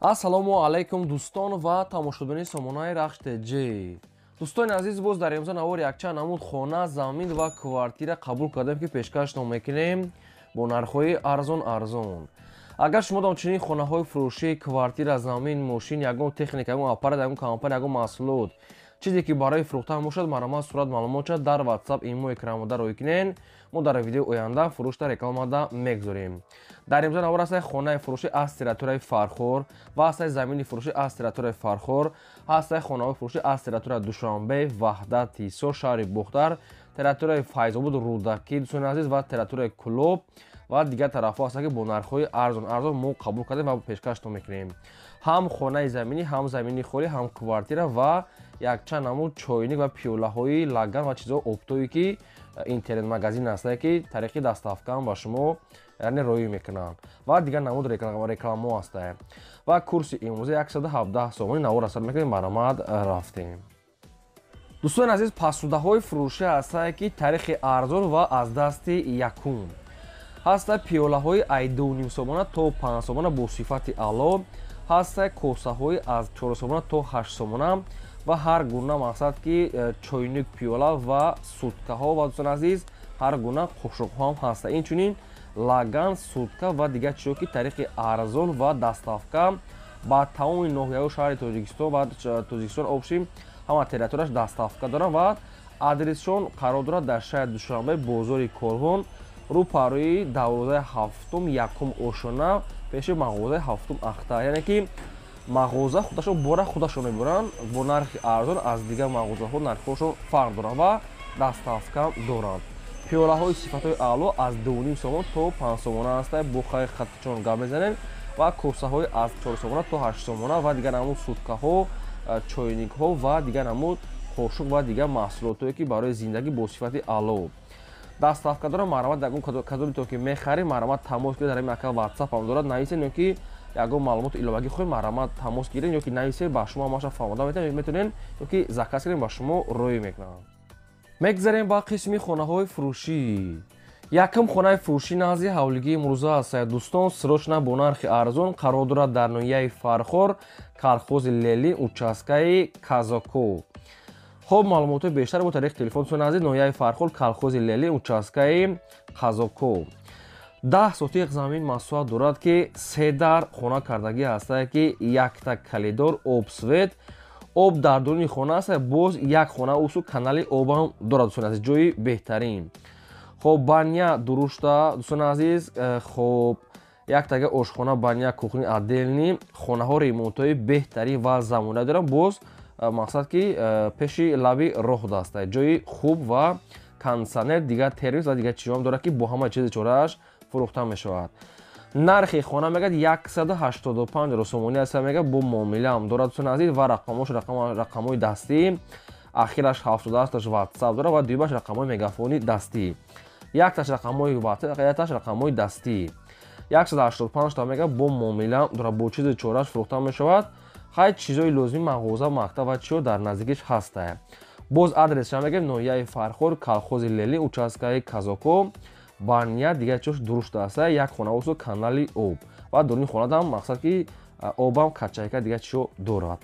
Ассалому алайкум, дӯстон ва тамошобинони сомонаи Рахш ТЖ. Дӯстони азиз, боз дар имрӯза навори якчанд намуд хона, замин ва квартира қабул кардем, ки пешкаштон мекунем бо нархҳои арзон арзон. Агар шумо дом чунин хонаҳои фурӯшӣ, квартира, замин, мошин, ягон техника, ягон аппарат, ягон компания, ягон маҳсулот, чизе ки барои фурӯхтан бошад, марҳамат, сурат, маълумотша дар WhatsApp, имо, экранмода рӯй кунен. Мо дар видеои оянда фурӯшта рекламада мегузорем. Дар имрӯза навор ҳастаи хонаи фурӯшӣ аз территорияи Фархор ва ҳастаи замини фурӯшӣ аз территорияи Фархор, ҳастаи хонаҳои фурӯшӣ аз территорияи Душанбе, Ваҳдат, Ҳисор, шаҳри Бохтар, территорияи Файзобод, Рӯдакӣ, дӯстони азиз, ва территорияи Кӯлоб ва дигар тарафҳо ҳастанд, ки бо нархҳои арзон арзон мо қабул кардем ва пешкаштон мекунем. Ҳам хонаи заминӣ, ҳам замини холӣ, ҳам квартира ва якчанд намуд чойник ва пиёлаҳои лаган ва чизҳо оптовые, ки интернет-магазин ҳастае, ки тариқи доставкаам ба шумо, яъне, роӣ мекунанд ва дигар намуд рекламаҳо ҳастае. Ва курси имрӯза 117 сомонӣ. Навор асар мекунем, марҳамат, рафтем. Дӯстони азиз, посудаҳои фурӯшӣ ҳастае, ки тариқи арзон ва аз дасти якум ҳаста. Пиёлаҳои ай 2,5 сомона то 5 сомона бо сифати аъло ҳаста, косаҳои аз 4 сомона то 8 сомона ва ҳар гуна, мақсад ки, чойник, пиёла ва суткаҳо ва, дӯстони азиз, ҳар гуна қошуқҳо ҳам ҳаста. Инчунин лаган, сутка ва дигар чизҳо, ки тариқи арзон ва доставка ба тамоми ноҳияҳо шаҳри Тоҷикистон ва Тоҷикистон общем, ҳама территорияш доставка доранд ва адресшон қарор дорад дар шаҳри Душанбе, бозори Корвон, рӯпарӯи дарвозаи ҳафтум, якум ошона, пеши мағозаи ҳафтум ахта. Яъне ки мағоза худашон бора худашон мебуранд бо нархи арзон, аз дигар мағозаҳо нархҳошон фарқ доранд ва доставка доранд. Пиёлаҳои сифатҳои аъло аз 2,5 сомон то 5 сомона ҳаста, бо хай хатчон гап мезанем, ва косаҳои аз 4 сомона то 8 сомона ва дигар намуд суткаҳо, чойникҳо ва дигар намуд қошуқ ва дигар маҳсулотое, ки барои зиндагӣ бо сифати аъло доставка дорам. Марҳамат, ягон кадомитон ки мехарӣ, марҳамат, тамос гиред. Дар ин ака ватсап ҳам дорад, нависед ё ки ягон маълумоти иловагӣ хоҳед, марҳамат, тамос гиред ё ки нависед, ба шумо ҳамаша фаҳмода метавонед. Метавонед ё ки заказ кунед, ба шумо роӣ мекунанд. Мегзарем ба қисми хонаҳои фурӯшӣ. Якум хонаи фурӯшӣ назди ҳавлигии имрӯза аст, дӯстон, срочно бо нархи арзон, қарор дорад дар ноҳияи Фархор, колхози Лели, участкаи Казоко. Хоб, маълумотҳои бештар бо тариқи телефон, дӯстони азиз. Ноҳияи Фархор, колхози Лели, участкаи Казоко, 10 сотиқ замин масоҳат дорад, ки се дар хона кардагӣ ҳастае, ки якта коридор, об, свет, об дар дуруни хона аст, боз як хона усу канали обам дорад. Дӯстони азиз, ҷои беҳтарин. Хоб, баня дурушта, дӯстони азиз. Хоб, яктага ошхона, баня, кухня отдельный. Хонаҳо ремонтҳои беҳтарин ва замонавӣ доранд. Боз, мақсад ки, пеши лаби роҳ даста, ҷои хуб ва кондитсионер, дигар термос ва дигар чизҳоам дорад, ки бо ҳама чизи чорааш фурӯхта мешавад. Нархи хона мегӯяд 185 сомонӣ аст, мегӯяд, бо муомилаам дорад, дӯстони азиз. Ва рақамош рақамҳои дастӣ, ахираш 78-аш ватсап дорад ва дуюмаш рақамҳои мегафони дастӣ, якташ рақамҳои ватсап, якташ рақамҳои дастӣ. 185 та мегӯяд, бо муомила дорад, бо чизи чорааш фурӯхта мешавад. Хай, чизҳои лозими, мағоза, мактаб ва чиҳо дар наздикиш ҳастае. Боз адресша мегӯем: ноҳияи Фархор, колхози Лели, участкаи Казоко, баня, дигар чиҳош дуруст аста, як хона усу канали об ва дуруни хонадам, мақсад ки, обам качайка, дигар чиҳо дорад.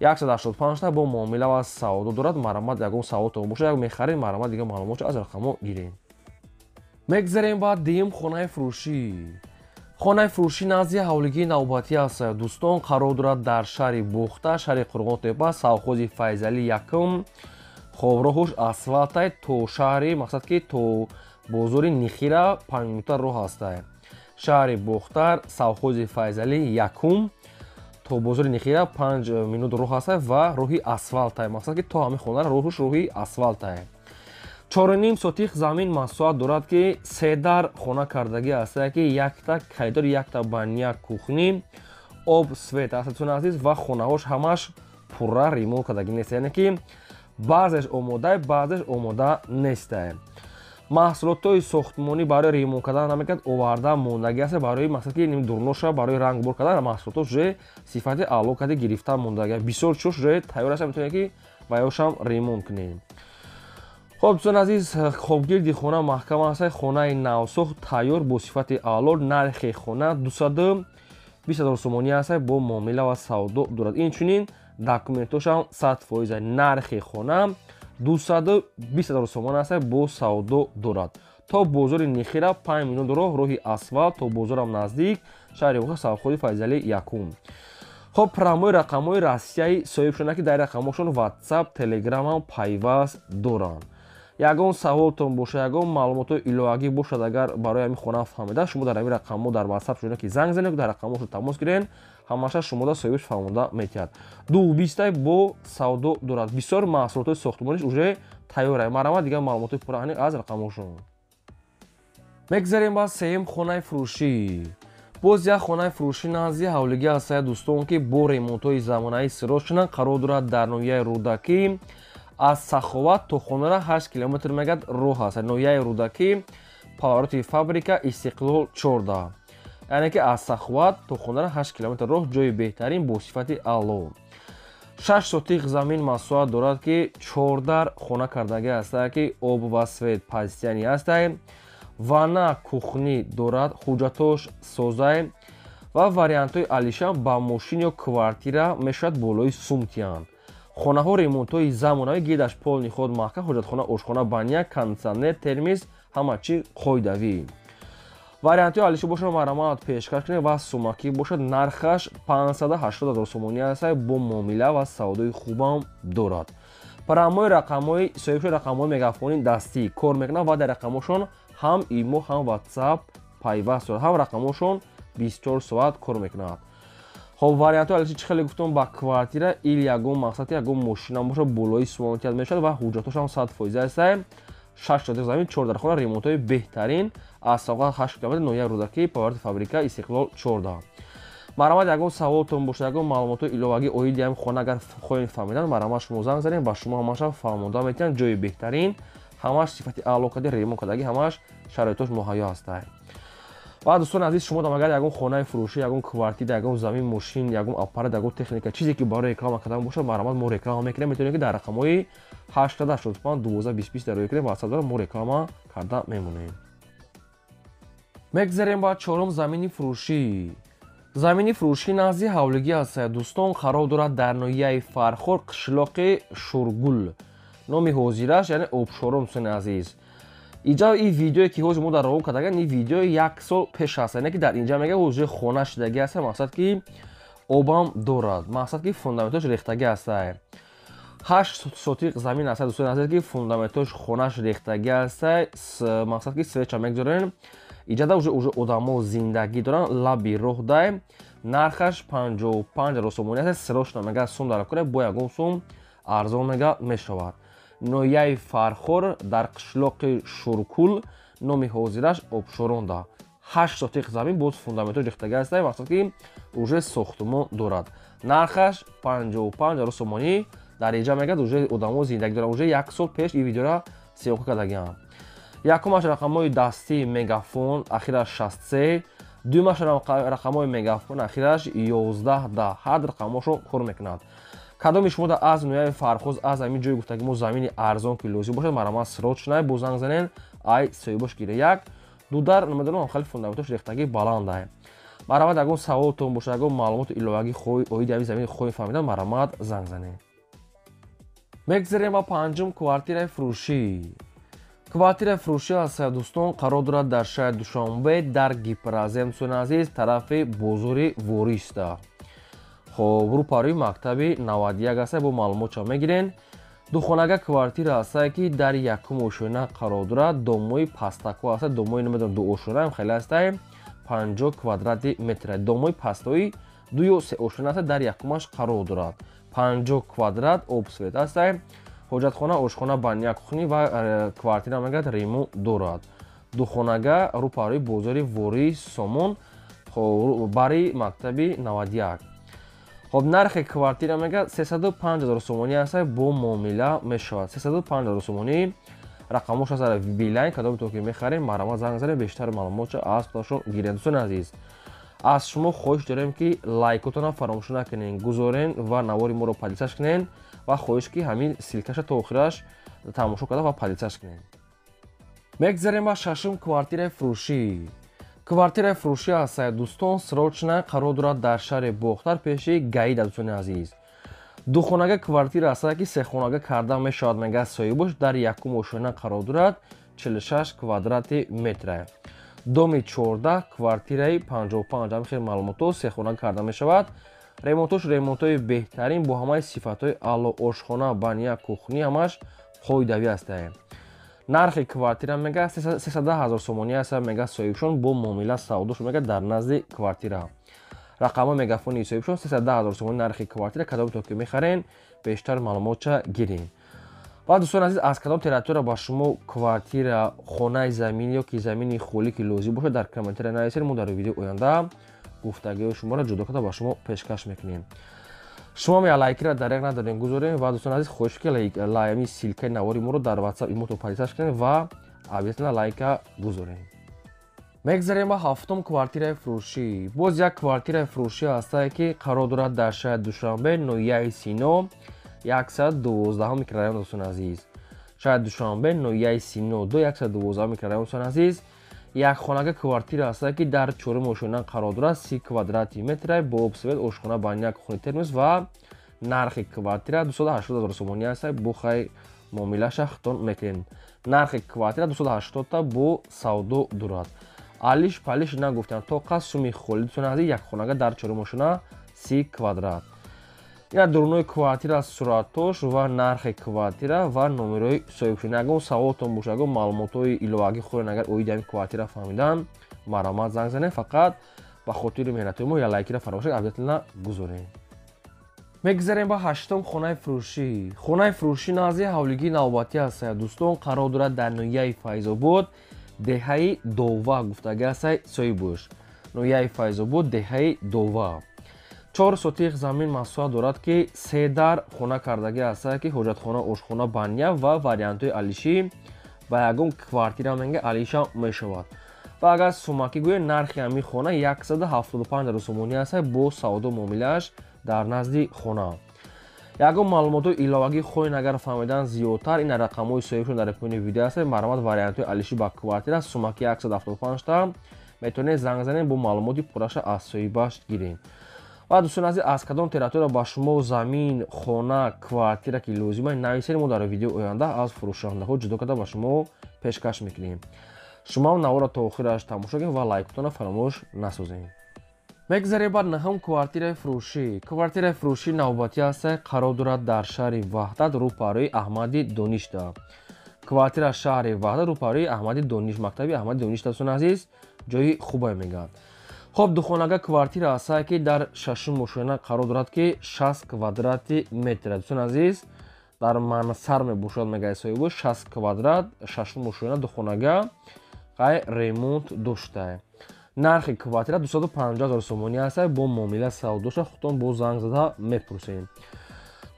185 та бо муомила ва савдо дорад. Марҳамат, ягон саволтон бошад, як мехаред, марҳамат, дигар маълумотшо аз рақамҳо гирем. Мегзарем ба дуюм хонаи фурӯшӣ. Хонаи фурӯшӣ назди ҳавлигии навбатӣ аст, дӯстон, қарор дорад дар шаҳри Бохта, шаҳри Қурғонтепа, совхози Файзалӣ якум. Хоб, роҳуш асфалтай, то шаҳри, мақсад ки, то бозори Нихира 5 минута роҳ ҳастай. Шаҳри Бохтар, совхози Файзалӣ якум, то бозори Нихира 5 минут роҳ ҳастай ва роҳи асфалтай, мақсад ки, то ҳамин хонара роҳуш роҳи асфалтай. 4,5 сотих замин масоҳат дорад, ки се дар хона кардагӣ ҳастае, ки якта коридор, якта баня, кухня, об, свет аст, дӯстони азиз. Ва хонаҳош ҳамаш пурра ремонт кардагӣ нест, яъне ки баъзеш омода, баъзеш омода нестае. Маҳсулотҳои сохтмонӣ барои ремонт кардан намекард, оварда мондагӣ аст, барои, мақсад ки, дурноша, барои рангбор кардан маҳсулотҳо уже сифати аъло карда гирифта мондагӣ. Бисёр чош уже тайёр аст, метавонед, ки ваёшам ремонт кунем. Хоб, дӯстони азиз, хобгирди хона маҳкам аст, хонаи навсохт, тайёр, бо сифати аъло. Нархи хона дусаду 20 000 сомонӣ аст, бо муомила ва савдо дорад. Инчунин документошам 100%. Нархи хона 220 000 сомон аст, бо савдо дорад. То бозори Нихира 5 минут роҳ, роҳи асфалт, то бозорам наздик, шаҳри Воха, совхози Файзалӣ якум. Хоб, прямой рақамҳои Россияи соҳиб шуда, ки дар рақамҳошон WhatsApp, Telegram пайваст доранд. Ягон саволтон бошад, ягон маълумотҳои иловагӣ бошад, агар барои ҳамин хона фаҳмида, шумо дар ҳамин рақамҳо дар WhatsApp шуда ки занг занед, дар рақамҳошон тамос гирен, ҳамаша шумода соҳибаш фаҳмонда метиҳад. 2,20 бо савдо дорад. Бисёр маҳсулотҳои сохтмониш уже тайёр. Марҳамат, дигар маълумотҳои пурра аниқ аз рақамҳошон. Мегзарем ба сеюм хонаи фурӯшӣ. Боз як хонаи фурӯшӣ назди ҳавлигӣ ҳастая, дӯстон, ки бо ремонтҳои замонаи сирош шудан, қарор дорад дар ноҳияи Рӯдакӣ. Аз Саховат то хонара 8 километр мегад роҳ аст. Ноҳияи Рӯдакӣ, повороти фабрика Истиқлол 14. Яъне ки аз Саховат то хонара 8 километр роҳ, ҷои беҳтарин бо сифати аъло. 6 сотих замин масоҳат дорад, ки чордар хона кардагӣ ҳастая, ки об ва свет постоянный ҳастае, ванна, кухня дорад, ҳуҷҷатош созае ва вариантҳои алишан ба мошин ё квартира мешавад болои сумтиянд. Хонаҳо ремонтҳои замонавӣ, гидаш полный ход маҳкам, ҳоҷатхона, ошхона, баня, кондитсионер, термис, ҳама чи қоидавӣ. Вариантҳои алиши бошад, марҳамат, пешкаш кунед ва сумакӣ бошад. Нархаш 580 000 сомонӣ аст, бо муомила ва савдои хубам дорад. Прямой рақамҳои соҳибшо рақамҳои мегафони дастӣ кор мекунад ва дар рақамҳошон ҳам имо, ҳам WhatsApp пайваст дорад, ҳам рақамҳошон 24 соат кор мекунад. Хоб, вариантҳои алиши чӣ хеле гуфтам, ба квартира или ягон мақсад, ягон мошина бошад, болои сумонтият мешавад ва ҳуҷҷатошам 100% аст. 6 сотих замин, 4 дар хона, ремонтҳои беҳтарин, аз Саховат 8 километр, ноҳияи Рӯдакӣ, повороти фабрика Истиқлол 14. Марҳамат, ягон саволтон бошад, ягон маълумотҳои иловагӣ оиди ҳамин хона агар хоҳем фаҳмидан, марҳамат, шумо занг занед ва шумо ҳамаша фаҳмонда метиҳанд. Ҷои беҳтарин, ҳамаш сифати аъло кади ремонт кардагӣ, ҳамаш шароитош муҳайё ҳастад. Ва дӯстони азиз, шумо агар ягон хонаи фурӯшӣ, ягон квартира, ягон замин, мошин, ягон аппарат, ягон техника, чизе ки барои реклама кардан бошад, марҳамат, мо реклама мекунем. Метавонед ки дар рақамҳои 885 12 20 20 дар рӯй кунем, WhatsApp дорам, мо реклама карда мемонем. Мегзарем ба чорум замини фурӯшӣ. Замини фурӯшӣ назди ҳавлигӣ ҳастад, дӯстон, қарор дорад дар ноҳияи Фархор, қишлоқи Шургул, номи ҳозираш яъне Обшорон. Дӯстони азиз, инҷа ин видеое ки ҳозир мо дар равон кардаган, ин видео як сол пеш аст, яъне ки дар инҷа мега ҳозир хона шудагӣ аст, мақсад ки обам дорад, мақсад ки фундаментош рехтагӣ аст. 8 сотиқ замин аст, дӯстони азиз, ки фундаментош хонаш рехтагӣ аст, мақсад ки свеча мегузорем. Иҷада уже одамо зиндагӣ доранд, лаби роҳ дай. Нархаш 55 000 сомонӣ аст, срочно мега сум дар кора, бо ягон сум арзон мега мешавад. Ноҳияи Фархор, дар қишлоқи Шуркул, номи ҳозираш Обшоронда, 8 сотиқ замин, боз фундаментош рехтагӣ аст, мақсад ки уже сохтумон дорад. Нархаш 55 000 сомонӣ. Дар инҷа мегӯяд, уже одамо зиндагӣ доранд, уже як сол пеш ин видеора съёмка кардагиам. Якумаш рақамҳои дастии Мегафон, ахираш 63, дуюмаш рақамҳои Мегафон, ахираш 11 10. Ҳар рақамҳошон кор мекунад. Кадоми шумо аз ноҳияи Фархор, аз ҳамин ҷои гуфтаги мо замини арзон ки лозим бошад, марҳамат, срочно бо занг занен, ай соҳибош гире. Як дудар намедонам, хеле фундаментош рехтагӣ баландай. Марҳамат, ягон саволтон бошад, ягон маълумоти иловагӣ оиди ҳамин замини хоҳем фаҳмидан, марҳамат, занг занед. Мегзарем ба панҷум квартираи фурӯшӣ. Квартираи фурӯшӣ аст, дӯстон, қарор дорад дар шаҳри Душанбе, дар Гипрозем, дӯстони азиз, тарафи бозори Вориста. Хоб, рӯпарӯи мактаби 91 аст, бо маълумотча мегирен. Духонага квартира ҳастае, ки дар якум ошёна қарор дорад, домои пастако аст, домои намедонам, дуошёнаам хеле ҳастае, 50 квадрати метр. Домои пастои ду ё се ошёна аст, дар якумаш қарор дорад, 50 квадрат, об, свет ҳастае, ҳоҷатхона, ошхона, баня, кухня ва квартира мегӯяд ремонт дорад. Духонага, рӯпарӯи бозори Вории Сомон, бари мактаби 91. Хоб, нархи квартира мегӯяд 305 000 сомонӣ аст, бо муомила мешавад. 305 000 сомонӣ. Рақамош аст Билайн. Кадоме то ки мехарем, марҳамат, занг занед, бештар маълумотча аз худашон гиред. Дӯстони азиз, аз шумо хоҳиш дорем, ки лайкотонам фаромӯш накунед, гузорен ва навори моро поделиться кунед ва хоҳиш ки ҳамин ссылкаша то охираш тамошо карда ва поделиться кунед. Мегзарем ба шашум квартираи фурӯшӣ. Квартираи фурӯшӣ ҳастае, дӯстон, срочно қарор дорад дар шаҳри Бохтар, пеши ГАИда, дӯстони азиз. Духонага квартира ҳастае, ки сехонага карда мешавад, мега соҳибош. Дар якум ошёна қарор дорад, 46 квадрати метра. Доми 14, квартираи 55. Ҳамин хел маълумотҳо, сехона карда мешавад. Ремонтош ремонтҳои беҳтарин, бо ҳамаи сифатҳои аъло, ошхона, баня, кухня ҳамаш қоидавӣ ҳастае. Нархи квартира мега 300 ҳазор сомонӣ аст, мега соҳибшон, бо муомила савдош мега дар назди квартира. Рақамҳои мегафони соҳибшон. 300 ҳазор сомонӣ нархи квартира. Кадомто ки мехарен, бештар маълумотча гирен. Ва, дӯстони азиз, аз кадом территория ба шумо квартира, хонаи замин ё ки замини холӣ ки лозим бошад, дар комментария нависед. Мо дар видеои оянда гуфтагиҳои шуморо ҷудо карда ба шумо пешкаш мекунем. Шумо я лайкира дареғ надорем, гузорем. Ва, дӯстони азиз, хоҳиш ки лайами ссылкаи навори моро дар WhatsApp имото подписаться кунед ва обязательно лайка гузорем. Мегзарем ба ҳафтум квартираи фурӯшӣ. Боз як квартираи фурӯшӣ ҳастае, ки қарор дорад дар шаҳри Душанбе, ноҳияи Сино, 112 микрорайон. Дӯстони азиз, шаҳри Душанбе, ноҳияи Сино ду, 112 микрорайон. Дӯстони азиз, якхонага квартира ҳастае, ки дар чорум ошёна қарор дорад, 30 квадрати метра, бо об, свет, ошхона, баня, кухни, термос. Ва нархи квартира 280 ҳазор сомонӣ ҳастае, бо хай муомилаша хитон мекунем. Нархи квартира 280-та, бо савдо дорад. Алиш палиш нагуфтам, тоқа суми холӣ. Дӯстони азиз, якхонага дар чорум ошёна, 30 квадрат. Ина дурунои квартира, суратош ва нархи квартира ва номерои соҳибшуна. Ягон саволтон боша, ягон маълумотҳои иловагӣ хоҳед агар оиди ҳамин квартира фаҳмидан, марҳамат, занг занед. Фақат ба хотири меҳнатҳои мо я лайкира фаромӯш обязательно гузорем. Мегзарем ба ҳаштум хонаи фурӯшӣ. Хонаи фурӯшӣ назди ҳавлигии навбатӣ ҳастая, дӯстон, қарор дорад дар ноҳияи Файзобод, деҳаи Дова гуфтагӣ ҳастай соҳибош. Ноҳияи Файзобод, деҳаи Дова. 4 сотих замин масоҳат дорад, ки се дар хона кардагӣ ҳастае, ки ҳоҷатхона, ошхона, баня ва вариантҳои алишӣ ба ягон квартира менга алиша мешавад. Ва агар сумакӣ гӯем, нархи ҳамин хона 175 ҳазор сомонӣ ҳастае, бо савдо муомилааш дар назди хона. Ягон маълумотҳои иловагӣ хоҳед агар фаҳмидан зиёдтар, ин рақамҳои соҳибшон дар поёни видео ҳастад. Марҳамат, вариантҳои алишӣ ба квартира сумаки 175-та метавонед занг занед, бо маълумоти пурраша аз соҳибаш гиред. Ва, дӯстони азиз, аз кадом территория ба шумо замин, хона, квартира ки лозима, нависед. Мо дар видеои оянда аз фурӯшандаҳо ҷудо карда ба шумо пешкаш мекунем. Шумоам наворро то охираш тамошо кунед ва лайкотонро фаромӯш насозед. Мегзарем ба наҳум квартираи фурӯшӣ. Квартираи фурӯшӣ навбатӣ ҳастае, қарор дорад дар шаҳри Ваҳдат, рӯпаҳрӯи Аҳмади Доништа. Квартира шаҳри Ваҳдат, рӯпаҳрӯи Аҳмади Дониш, мактаби Аҳмади Доништа. Дӯстони азиз, ҷои хубае мегӯянд. Хоб, духонага квартира ҳастае, ки дар шашум ошёна қарор дорад, ки 60 квадрати метра. Дӯстони азиз, дар мансар мебошад, мегаи соҳибо, 60 квадрат, шашум ошёна, духонага, қай ремонт доштае. Нархи квартира 250 ҳазор сомонӣ ҳастае, бо муомила савдоша худтон бо занг зада мепурсем.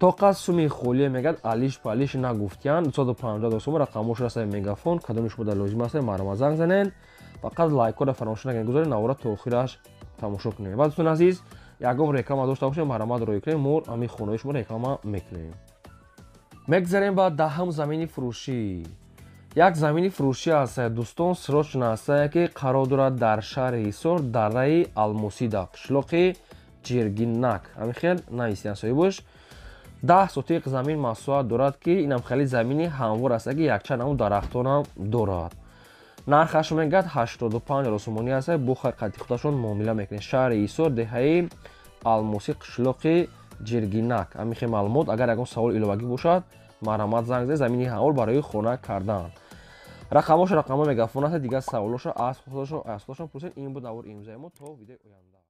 Тоқа суми холие мегӯяд, алиш палиш нагуфтиян. 250 ҳазор сомон. Рақамош ҳастае мегафон. Кадоми шумо дар лозим ҳастае, марҳамат, занг занед. Фақат лайкҳоро фаромӯш накунед, гузоред, навора то охираш тамошо кунед. Ва, дӯстони азиз, ягон реклама дошта бошед, марҳамат, роҳӣ кунед, мо ҳамин хонаҳои шумо реклама мекунем. Мегзарем ба даҳум замини фурӯшӣ. Як замини фурӯшӣ ҳастае, дӯстон, срочно ҳастае, ки қарор дорад дар шаҳри Ҳисор, дараи Алмосида, қишлоқи Ҷиргинак. Ҳамин хел нависиян соҳибош. 10 сотиқ замин масоҳат дорад, ки инам хеле замини ҳамвор аст, ки якчанд намуд дарахтонам дорад. Нархаш мегӯяд 85 ҳазор сомонӣ аст, бо қати худашон муомила мекунед. Шаҳри Ҳисор, деҳаи Алмосӣ, қишлоқи Ҷиргинак. Ҳамин хел маълумот. Агар ягон савол иловагӣ бошад, марҳамат, занг занед. Замини ҳамвор барои хона кардан. Рақамош рақамҳои мегафон аст. Дигар саволошо аз худашон пурсед. Ин буд навори имрӯзаи мо. То видеои оянда.